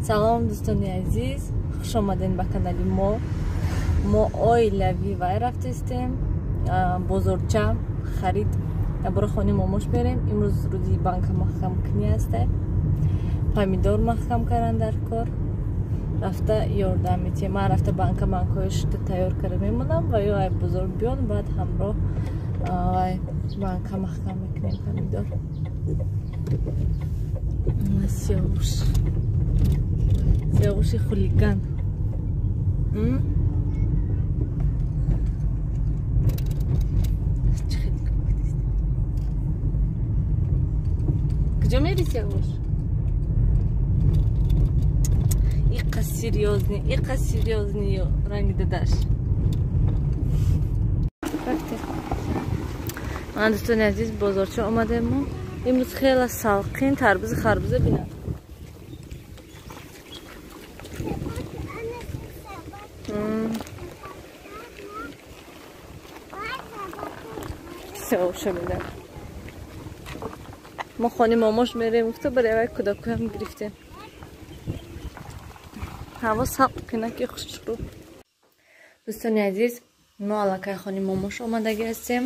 Салом дӯстони азиз, хуш омадед ба канали мо. Мо оилавӣ вай рафтестем бозорча харид. Ябора хони момош мерем. Имрӯз рӯзи банка маҳкамкунӣ ҳасте. Помидор маҳкам кардан дар кор. Рафта ёрдам метиҳем. Ман рафта банка банкҳои шута тайёр карда мемонам ва ё ай бозор биён, баъд ҳамроҳ вай банка маҳкам мекунем помидор. Сиёғуш. Сиёғуши хулиган. Куҷо мери Сиёғуш? Иқа серьёзный, иқа серьёзный ранги дадаш. Ман дӯстони азиз бозорча омадем мо. Имрӯз хеле салқин, тарбузи харбуза бинам. Сиёғуша бинам. Мо хони момош мерем, гуфта барои вай кӯдакоям гирифтем. Ҳаво салқинаки хушрӯ. Дӯстони азиз, мо аллакай хони момош омадагӣ ҳастем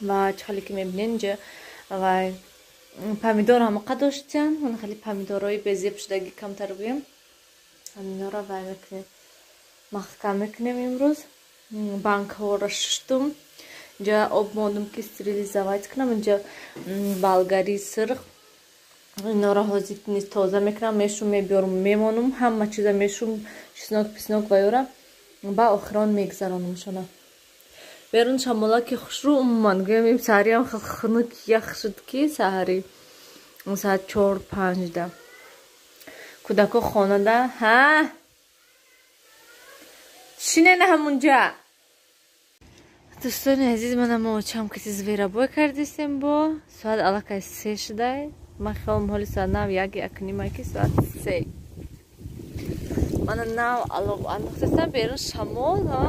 ва чӣ ҳоле ки мебинед инҷа вай помидор ҳамоқа доштиян. Он хеле помидорҳои безеб шудагӣ камтар гӯем. Ҳаминҳоро вай мекунем, маҳкам мекунем имрӯз. Банкаҳоро шуштум. Инҷа об мондум ки стерилизовать кунам. Инҷа болгари сирх инора ҳозир низ тоза мекунам, мешум, мебиёрум, мемонум, ҳама чиза мешум, чеснок писнок ва ёра ба охирон мегзаронумшона. Берун шамолаки хушрӯ умуман гӯям им саҳариам хунук ях шуд ки саҳари соат 4-5 да кӯдако хонада ҳа шинена ҳамунҷа. Дӯстони азиз, манам очам каси зверобой кардистем бо соат аллакай 3 шудай. Ман хелом ҳоли соат нав як якнима ки соат 3. Мана нав алов андохтастам берун шамол, ҳа?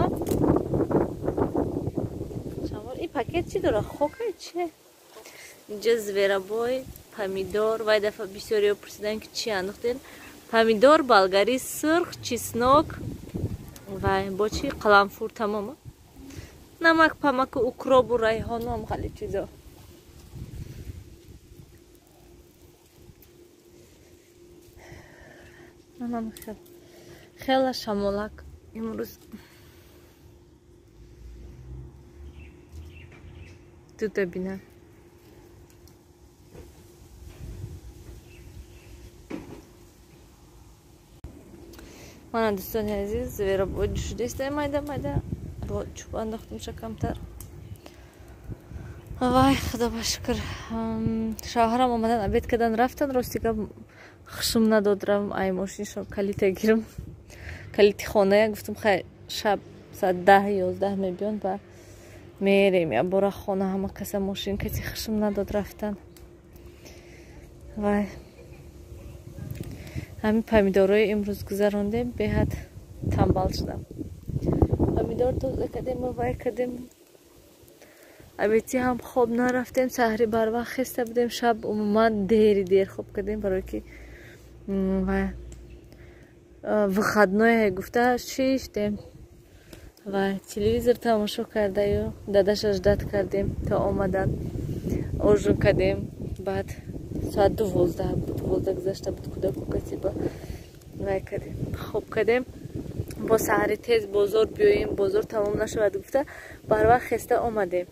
Шамол. Ин пакет чӣ дора? Хока чи? Инҷа зверобой, помидор. Вай дафъа бисёриҳо пурсидан ки чӣ андохтем. Помидор, болгари сурх, чеснок вай бо чӣ? Қаламфур тамом. Намак, памаку, укробу, райҳону ҳам хеле чизо. Хеле шамолак имрӯз. Тута бина. Мана дӯстони азиз, зверобой ҷӯшидистем майда майда. Чӯб андохтумша камтар. Вай, худо ба шукр. Шавҳарам омадан обед кардан рафтан, рости гап хушум надод равам ай мошиншон калита гирам. Калити хоная гуфтам хай шаб соат 10-11 мебиён ба мерем я бора хона ҳама каса мошин каси хушум надод рафтан. Вай ҳамин помидорҳои имрӯз гузарондем, беҳад тамбал шудам. Помидор тоза кардем ва вай кардем. Абети ҳам хоб нарафтем, саҳри барвақт хеста будем, шаб умуман дери дер хоб кардем, барое ки выходное гуфта шиштем ва телевизор тамошо кардаю, дадаша ждат кардем то омадан, ужин кардем. Баъд соат 12 буд, 12 гузашта буд, кӯдаку касиба вай кардем, хоб кардем. Бо саҳари тез бозор биёем, бозор тамом нашавад гуфта барвақт хеста омадем.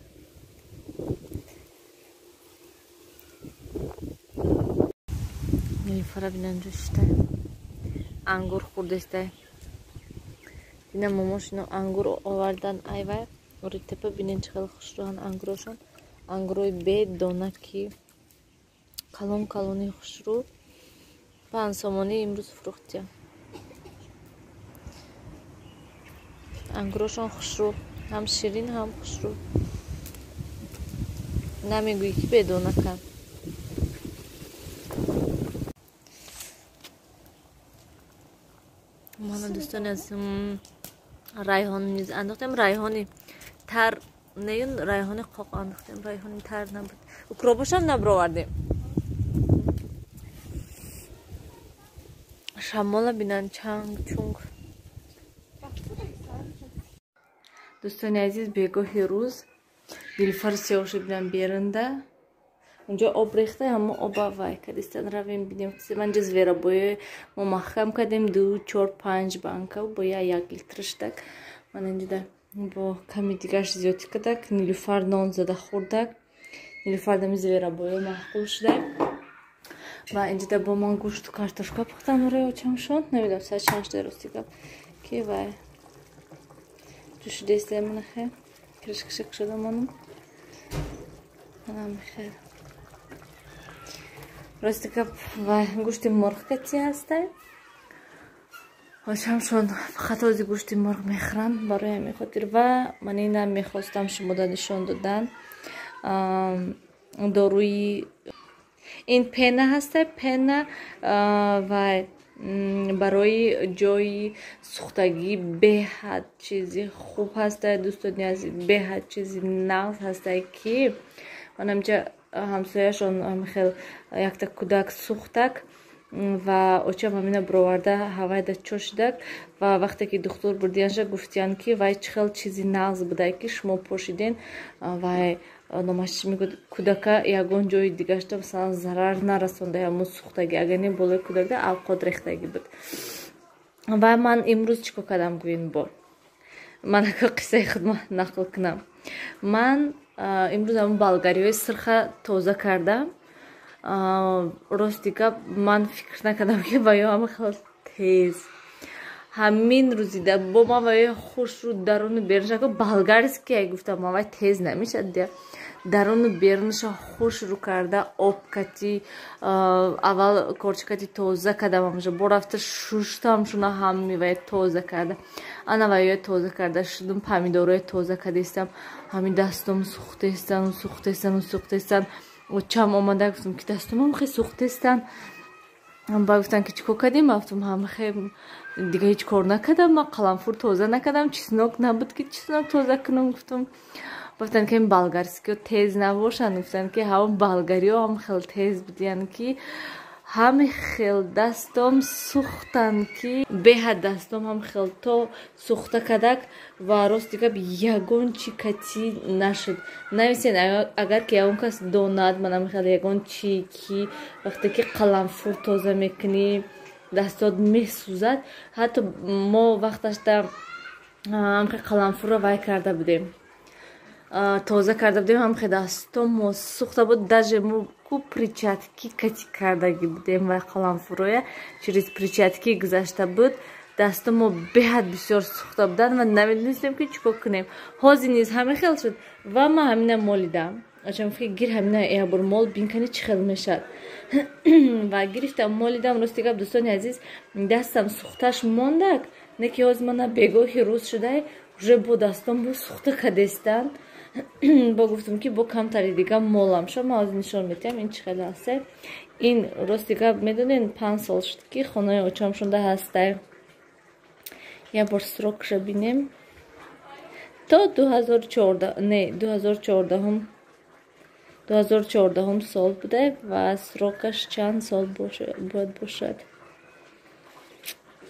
Нилуфара бинам ҷӯшида ангур хӯрдестай. Динам момошино ангур овардан айвай Оритепа бинен чӣ хеле хушрӯҳан ангурошон. Ангурои бедона ки калон калони хушрӯ. 5 сомонӣ имрӯз фурӯхтиям. Ангурошон хушрӯ, ҳам ширин ҳам хушрӯ. Намегӯӣ ки бедонакам. Мана дӯстони азиз, райҳон низ андохтем. Райҳони тар неюн, райҳони қоқ андохтем, райҳони тар набуд. Укробошам набировардем. Шамола бинан чанг чунг. Дӯстони азиз, бегоҳи рӯз Нилуфар сиёҳ шуд, бинам берунда. Унҷо об рехта, ҳамо оба вай кардистан. Равем, бинем. Манҷа зверобой мо маҳкам кардем, ду, чор, панҷ банка бо як литр шудак. Ман инҷода бо ками дигарш зиёдӣ кардак. Нилуфар нон зада хӯрдак. Нилуфар дами зверобой маъқул шуда. Ва инҷода бо ман гӯшту картошка пухтам барои очамшон. Намедонам, соат чанд шуда, рости гап, ки вай ҷӯшидааста. Манахе крышка ша кушода монам. Манамихел, рости гап, вай гӯшти мурғ кати ҳастай. Очамшон фақат ози гӯшти мурғ мехӯранд, барои ҳамин хотир. Ва ман инам мехостам шумода нишон додан. Доруи ин пена ҳастай, пена вай барои ҷои сӯхтагӣ беҳад чизи хуб ҳастай, дӯстони азиз, беҳад чизи нағз ҳастай, ки манамҷа ҳамсояшон хел якта кӯдак сӯхтак ва очам ҳамина бироварда, ҳавайда чошидак. Ва вақте ки духтур бурдиянша, гуфтиянд, ки вай чӣ хел чизи нағз будай, ки шумо пошиден, вай номаш чӣ мегӯяд, кӯдака ягон ҷои дигашта, масалан, зарар нарасонда ҳамун сӯхтагӣ, агар не, болои кӯдакда авқот рехтагӣ буд. Ва ман имрӯз чӣ кор кардам, гӯин? Бо ман ака қиссаи худма нақл кунам. Ман имрӯз ҳамун болгариҳои сирха тоза кардам. Рости гап, ман фикр накардам, ки ва ё ҳама хел тез ҳамин рӯзида бо ман ва ё хушрӯ даруну берунша болгарский гуфтам ман, вай тез намешад дия. Даруну берунаша хушрӯ карда, об кати аввал корчакати тоза кардам, ҳамаша бо рафта шуштам шуна, ҳами вай тоза карда, ана вайё тоза карда шудум, помидорое тоза кардистам, ҳамин дастом сӯхтестан, сӯхтестан, сӯхтестан. Очам омада, гуфтам, ки дастомам хе сӯхтестан. Ба гуфтан, ки чӣ кор кардем? Ма гуфтам, ҳамахе дига ҳеҷ кор накардам, ма қаламфур тоза накардам, чеснок набуд, ки чеснок тоза кунам, гуфтам. Гуфтанд, ки болгарский ҳо тез набошанд. Гуфтанд, ки ҳамон болгариҳо ҳам хел тез будиянд, ки ҳами хел дастом сӯхтанд, ки беҳад дастом ҳам хел то сӯхта кардак. Ва рости гап, ягон чи катӣ нашуд. Нависен, агар ки ягон кас донад, манам хел ягон чи, ки вақте ки қаламфур тоза мекунӣ, дастот месӯзад. Ҳатто мо вақташда ҳамхе қаламфурро вай карда будем, тоза карда будем, ҳамхе дастомо сӯхта буд. Даже мо ку перчатки кати кардагӣ будем, вай қаламфуроя через перчатки гузашта буд. Дастомо беҳад бисёр сӯхта буданд ва намедонистем, ки чӣ кор кунем. Ҳозир низ ҳамин хел шуд ва ман ҳамина молидам. Очам гуфт, ки гир, ҳамина якбор мол, бинкани чӣ хел мешавад. Ва гирифтам, молидам. Рости гап, дӯстони азиз, дастам сӯхташ мондак, не ки ҳозир мана бегоҳи рӯз шудай, уже бо дастом бо сӯхта кадестан. Бо гуфтам, ки бо камтари дига молам шо. Ман ҳозир нишон медиҳам, ин чӣ хел ҳасте. Ин, рости гап, медонед, 5 сол шуд, ки хонаи очам шуда ҳастай. Як бор срок ша бинем, то 2014, не, 2014-ум, 2014-ум сол буда. Ва срок аш чанд сол бояд бошад,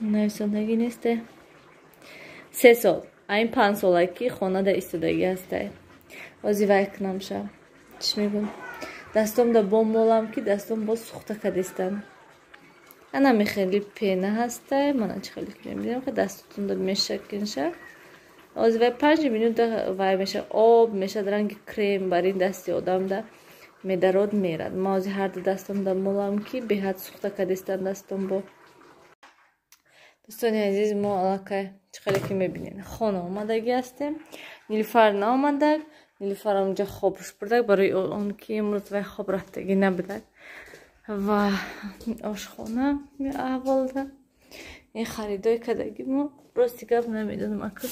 нависондагӣ несте. 3 сол. Айн 5 сола, ки хонада истодагӣ ҳастай. Ҳозир вай кунамша, чӣ мегӯм, дастомда бо молам, ки дастом боз сӯхта кадистан. Анами хеле пена ҳастай, мана чӣ хеле мебинам, дастотонда мешакинша. Ҳозир вай 5 минута вай меша, об мешад, ранги крем бар ин дасти одамда медарод, мерад. Ман ҳозир ҳарду дастомда молам, ки беҳад сӯхта кадистан дастом бо. Дӯстони азиз, мо аллакай, чӣ хеле ки мебинед, хона омадагӣ ҳастем. Нилуфар наомадак. Нилуфар онҷа хобш бурдак, барои он ки имрӯз вай хоб рафтагӣ набудак. Ва ошхона аҳволда ин харидои кардагӣ мо. Рости гап, намедонам, ака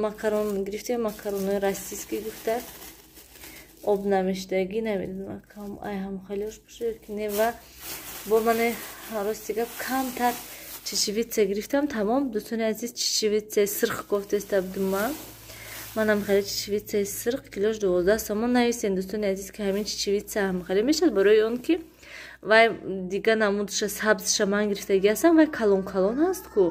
макарон гирифтем, макаронои российский гуфта, об намешидагӣ. Намедонам, ай ҳам хелеош бошад ки не. Ва бо мане, рости гап, камтар чечевица гирифтам, тамом. Дӯстони азиз, чечевица сирх гуфтеста будум ман. Манам хеле чечевицаи сирқ, килош 12 сомон. Нависен, дӯстони азиз, ки ҳамин чечевица ҳам хеле мешавад, барои он ки вай дига намудша, сабзша ман гирифтагӣ ҳастам, вай калон калон ҳаст ку,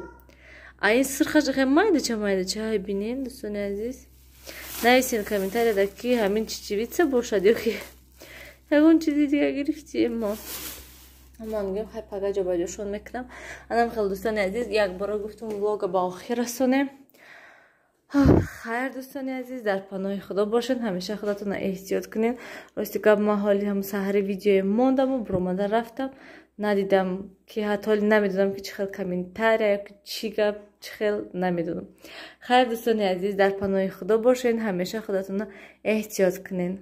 а ин сирхаш хеле майдача майдача. Ҳай, бинен, дӯстони азиз, нависен комментарияда, ки ҳамин чечевица бошад ё ки ягон чизи дига гирифтием. Мо ман мегӯям, хай, пага ҷобаҷошон мекунам. Анам хел, дӯстони азиз, якбора гуфтум, влога ба охир расонем. Хайр, дӯстони азиз, дар паноҳи Худо бошед, ҳамеша худатонро эҳтиёт кунед. Рости гап, ман ҳоли ҳам саҳари видеое мондаму буромада рафтам, надидам, ки ҳатто ҳоли намедонам, ки чӣ хел комментария ё чӣ гап, чӣ хел, намедонам. Хайр, дӯстони азиз, дар паноҳи Худо бошед, ҳамеша худатонро эҳтиёт кунед.